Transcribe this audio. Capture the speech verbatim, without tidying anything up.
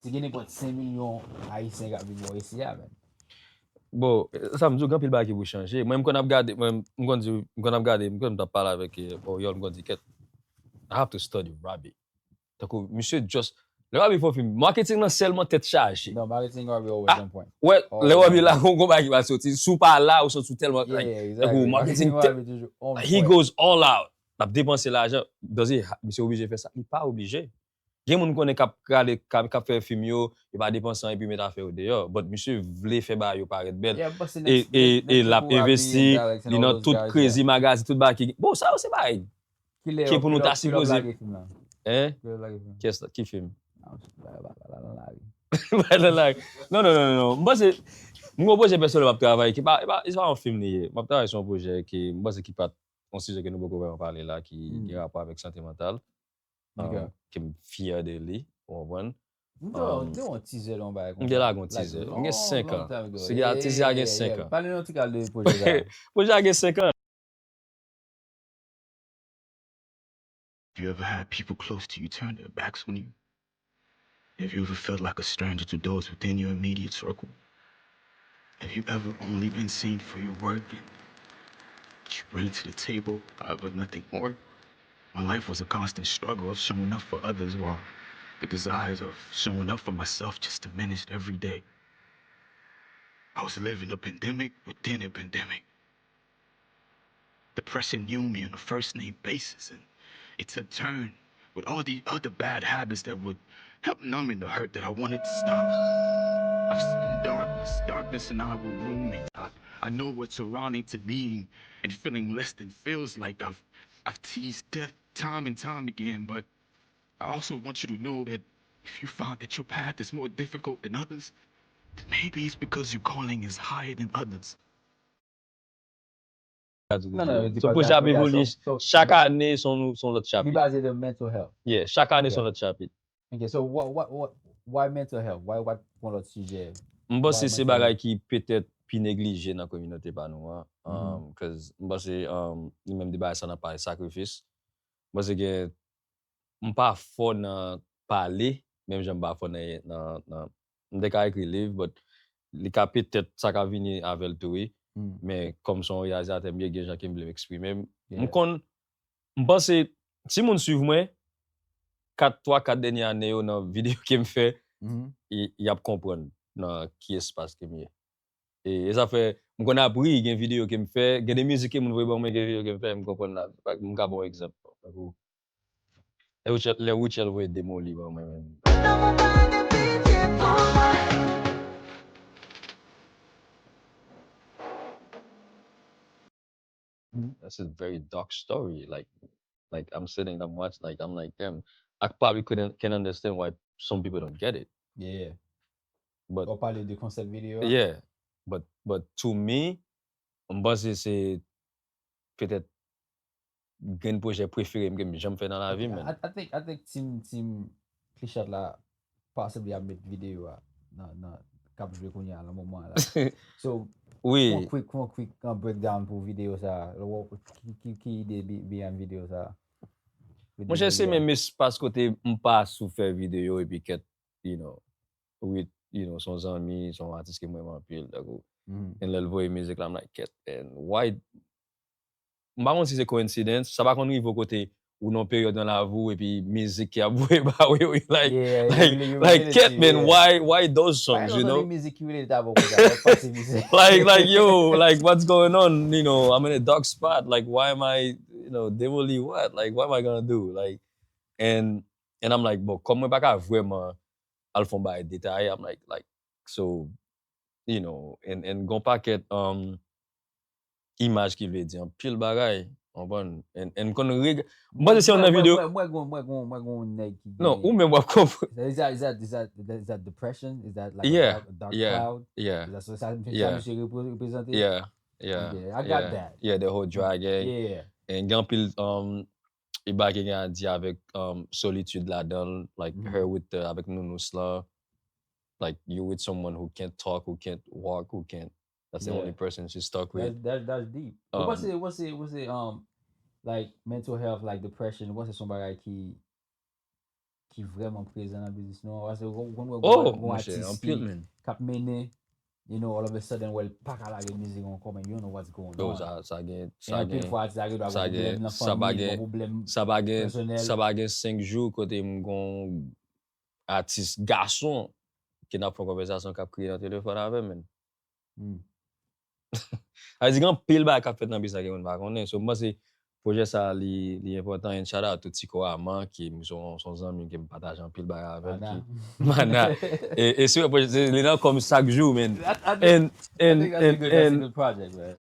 Si gen nenpòt senk milyon Ayisyen k ap viv bò isi a, men. Bon, sa m di w, gen anpil bagay ki pou chanje. Mwen, m konn ap gade, mwen, m konn di, m konn ap gade, m konn m t ap pale avèk eh, Oriol, m konn di, kèt, I have to study Robbie. Tankou, misye just, lè Robbie fè yon fim, marketing nan sèlman tèt chaje. Non, marketing Robbie always on point. Wè, lè Robbie la, yon bagay ki pa soti. Si w pa la, ou soti tèlman. Yeah, Like, exactly. tankou, marketing, Robbie toujours on he point. Goes all out. L ap depanse lajan. Does he, misye oblije fè sa? Li pa oblije. Gen moun konnen k ap gade, k ap k ap fè fim yo, yo pa depanse anyen epi met afè yo deyò. But misye vle fè bagay yo parèt bèl. Yeah, but the E, next- e, next e l ap people will be envesti, in Galaxy and li all nan those tout guys, Crazy Magazine, tout bagay ki. Bon, sa yo se bagay Kilè ki pou nou ta kilè w sipoze. Lage fim nan? Hein? Kilè w lage fim nan? Kès la? Ki fim? Ah, ba- ba- ba- la- la- la- Ba nan la. Non, non, non, non, non. M panse, m gen yon pwojè pèsonèl m ap travay, ki pa, e pa, e pa yon fim li ye. M ap travay sou yon pwojè ki, m panse ki pa t yon sijè ke nou poko vrèman pale la, ki Hmm. gen rapò avèk sante mantal. Ok. Um, ke m fyè de li, ou konprann? M te wè, m te wè yon teaser nan yon bagay M konsa. gen la gen yon Like, teaser. M long, gen senk long an. time ago. Teaser, teaser a gen Yeah, senk yeah. An. Pale nou ti kal de pwojè sa. Pwojè a gen senk an. Have you ever had people close to you turn their backs on you? Have you ever felt like a stranger to those within your immediate circle? Have you ever only been seen for your work and you bring to the table, however, nothing more? My life was a constant struggle of showing up for others while the desires of showing up for myself just diminished every day. I was living a pandemic within a pandemic. Depression knew me on a first name basis, and it took turn with all the other bad habits that would help numbing the hurt that I wanted to stop. I've seen darkness, darkness and I were roommates. I, I know what surrounding to being and feeling less than feels like. I've, I've teased death time and time again, but I also want you to know that if you find that your path is more difficult than others, then maybe it's because your calling is higher than others. Non, non, di So, pa pwojè sa, ap evolye so- so- chak ane se yon se yon lòt Li chapit. Baze de mental health. Yeah, chak ane se Ok. Yon lòt chapit. Ok, so what, what, what, why mental health? Why, what, yon lòt sijè? M panse Why se mental bagay health? Ki petèt pi neglije nan kominote pa nou an. Mhm. Um, 'cause m panse um, li menm de bagay sa nan pale sakrifis. M panse gen, m pa fò nan pale, menm jan m pa fò nan, nan, nan m te ka ekri liv, but li ka petèt sa ka vini avè l tou, wi. Hmm. Men kòm se yon reyalizatè m ye, gen jan ke m vle m eksprime m. M Yeah. konn, m panse, si moun swiv mwen, kat, twa, kat dènye ane yo nan videyo ke m fè, Mhm. y, y ap konprann nan ki espas ke m ye. E, e sa fè, m konn ap ri, gen videyo ke m fè, gen de mizik ke moun voye ban mwen, gen videyo ke m fè, m konprann la. M ka ba w egzanp. Tankou, lè Rutshelle, lè Rutshelle voye Demoli ban mwen, menm. That's a very dark story. Like, like I'm sitting, I'm watching, like I'm like, damn, I probably couldn't can understand why some people don't get it. Yeah. But Ou pale de konsèp videyo a? Yeah, but but to me, m panse se petèt grenn pwojè prefere m ke m janm fè nan lavi m, I, man. I think, I think team, team Klichat la possibly ap met videyo a nan, nan k ap jwe kounye a nan moman an la. So, Wi, fè yon quick, fè yon quick uh, breakdown pou videyo sa. Ki, ki, ki ide be- behind videyo sa? Monchè, se menm espas kote m pa sou fè videyo epi kèt, you know, with, you know, son zanmi, son atis ke m renmen anpil, tankou. Mhm. And lè l voye mizik la, I'm like, kèt, and why? M pa konn si se coincidence, sa pa konn rive w kote ou nan peryòd nan lavi w epi mizik ki ap voye ba w yo, like, Yeah, like, you really- you like, really kèt, see, man, yeah. why, why those songs, you know? Mizik ki relate avè w konsa, w ap pase mizik. Like, like, yo, like, what's going on? You know, I'm in a dark spot. Like, why am I, you know, Demoli what? Like, what am I gonna do? Like, and, and I'm like, bon, kòm mwen pa ka vrèman al fè yon bagay detaye, I'm like, like, so, you know, and, and gon pakèt, um, imaj ki vle di anpil bagay, konprann? And, and konn reg-, m panse se yon nan videyo. Mwen, mwen, mwen, mwen, mwen, mwen, nèg ki Non, ou menm w ap konprann. Is that, is that, is that, is that depression? Is that like Yeah, a dark, a dark yeah, cloud? Yeah, Is that so sa, sa yeah. Misye repre- reprezante? Yeah, yeah. Yeah, I got Yeah. That. Yeah, the whole dragon. Yeah. And gen anpil, um, e bagay ki gen a di avèk, um, solitude ladan l, like Mhm. her with the, avèk nounous la, like you with someone who can't talk, who can't walk, who can't, that's the Yeah. only person she's stuck with. That's, that's, that's deep. But Um, what's it, what's it, what's it, um, like mental health, like depression, what's it, somebody ki ki vrèman prezan nan biznis nou an? Paske ou konn wè Oh, gon monchè, atis anpil, ki man. K ap mennen, you know, all of a sudden, wè l pa ka lage mizik ankò, man, you don't know what's going Yo, on. Sa, sa gen, E sa anpil gen, fwa, atis sa gen dwa sa gon pwoblèm gen, nan sa pa fanmi, gen, gon pwoblèm sa pa gen, pèsonèl. Sa pa gen senk jou kote m gon atis gason ki n ap fè yon konvèsasyon k ap kriye nan telefòn avè m, man. Hmm. Sa vle di gen anpil bagay k ap fèt nan biznis la ke moun pa konnen. So, m panse pwojè sa li, li enpòtan. And shout out to Tiko Aman, ki m son, son zanmi ke m pataje anpil bagay avè l. Mana. Ki, Mana. E, e si pwojè, se, li nan kò m chak jou, man. I, I, And, I and, think that's a and, good, that's a and, good project, man.